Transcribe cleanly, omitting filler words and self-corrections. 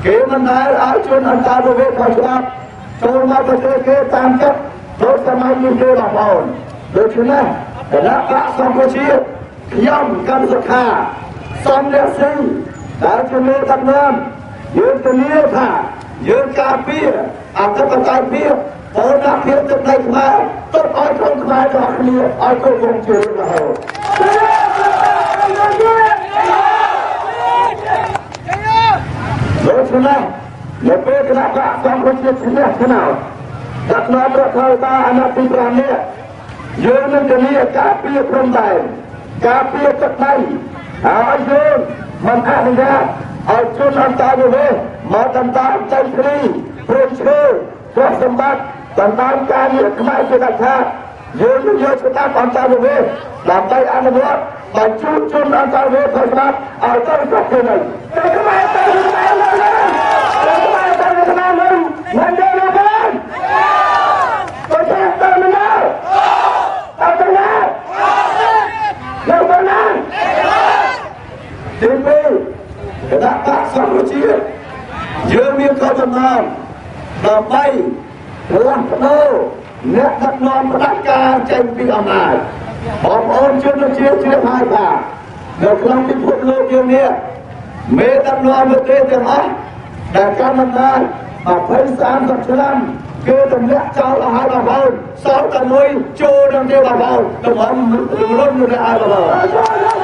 គេមិនដែលឲ្យជនអន្តោប្រវេសន៍ខុសច្បាប់ចូលមកប្រទេសគេតាមចិត្តដូចសម័យនេះទេបងប្អូនដូច្នេះគណបក្សសង្គ្រោះជាតិខ្ញុំកម្មសុខាសំរងស៊ីដែលជាមេដឹកនាំយើងធានាថាយើងការពារអធិបតេយ្យភាពបូរណភាពទឹកដីខ្មែរទុកឲ្យក្រុមខ្មែរទាំងអស់គ្នាឲ្យគង់វង្សជារហូត ដូច្នេះនៅពេលគណបក្សសង្គ្រោះជាតិឈ្នះឆ្នោតដឹកនាំរដ្ឋាភិបាលអាណត្តិទី5នេះយើងនឹងធានាការពារព្រំដែនការពារទឹកដីហើយយើងមិនអនុញ្ញាតឲ្យជនអន្តោប្រវេសន៍មកដណ្ដើមដីធ្លីព្រៃឈើទ្រព្យសម្បត្តិដណ្ដើមការងារខ្មែរជាដាច់ខាតយើងនឹងយកច្បាប់អន្តោប្រវេសន៍ដើម្បីអនុវត្តបញ្ជូនជនអន្តោប្រវេសន៍ខុសច្បាប់ឲ្យទៅស្រុកគេវិញទៅខ្មែរទៅខ្មែរលើទៅខ្មែរទៅខ្មែរលើមិនទេលោកទៅទៅទៅណាទៅទៅណាលោកទៅណាទីពីរគណបក្សសង្គ្រោះជាតិយើងមានគោលបំណងដើម្បីផ្លាស់ប្ដូរអ្នកដឹកនាំផ្ដាច់ការចេញពីអំណាចបងប្អូនជនជាតិជ្រាបហើយថានៅក្នុងពិភពលោកយើងនេះមេដឹកនាំប្រទេសទាំងអស់ដែលកាន់អំណាច20 30ឆ្នាំគេទម្លាក់ចោលអស់ហើយបងប្អូនសល់តែមួយចូលនឹងទេបងប្អូនតម្រុំរុននៅឲ្យបងប្អូន។